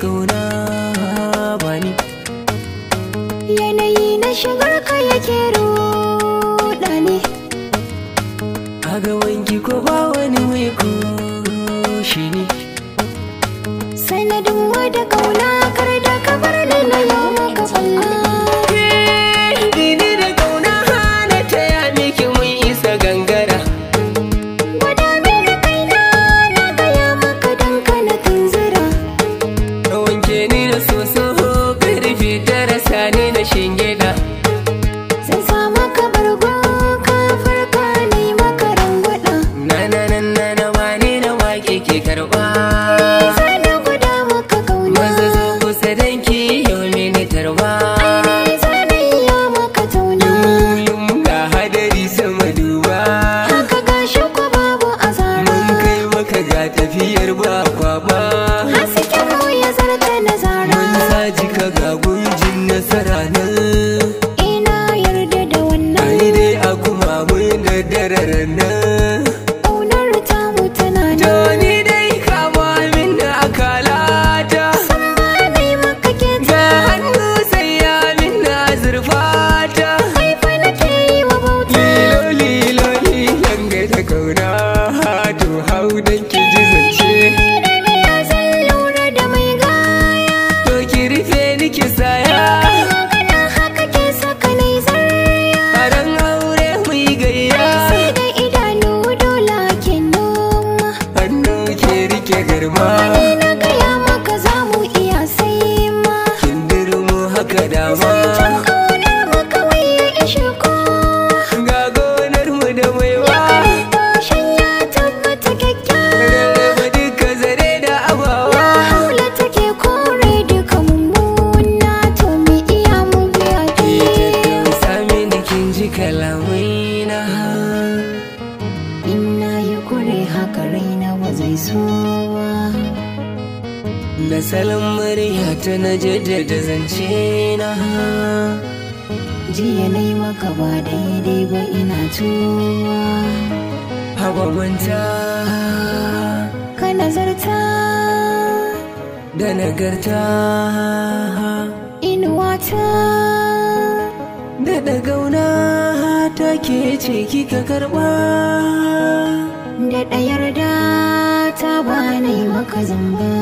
kauna bani. Yanayi na shigar ka yake ruɗa ni. A gabanki ko ba wani mai kushi ne. Sanadin da kauna kar da ka bar ni na yau maka falla. Ni da kauna hana taya miki mun isa gangara. Gwada mini kaina na gaya maka dan kana tunzura. Wanke ni da soso karfe tara sani na shingida. Zan sa maka bargo ka farka na yi maka rangwada. Na na na na na wane na wake ke karba. Zan gwada maka kauna. Maza zo kusa danki yau mini tarba. Ai zan iya maka tauna. Yum ga hadari sama duba. Haka gashi ko babu azara. Mun kai maka ga tafiyar ba kwaba. Hasken mu ya zarta nazara. Mun sa jika ga gunjin nasara nan. Ina yarda da wannan. Ai dai a kuma mun da dararar nan. Ƙaunar tamu tana To nan. ni dai kama min da akalata. San ba na yi maka keta. Ga hannu sai ya min na zurfata. Kai fa nake yi wa bauta. Lilo lilo lilan ga ta kauna. To hau dan ki ji zance. Da miya zan lura da mai gaya. To ki rufe ni ki saya. Kai magana haka ke saka nai zarya. Aran aure mu yi gayya. Sai da idanu dole ke noma. Hannu ke rike garma. Ni na gaya maka za mu iya sai ma. Kin dirmo haka dama. Zancen ƙaunar mu kawai ya ishe kowa. Ga gonar mu da maiwa. Shan ya tabbata kyakkyawa. Rarraba duka zare da abawa. Haula take kore duka mummuna to mi iya mu biya Ki ke. tattausa mini kin ji kalamai na. Ina yi kure haka raina ba zai so ba. Da salon murya ta na jaddada zance na. Jiya na yi maka ba daidai ba ina tuba. Haba manta Ka nazarta da nagarta. Inuwata. Da ɗagauna ta ke ce kika karɓa. Da ɗayar da ta ba na yi maka zamba.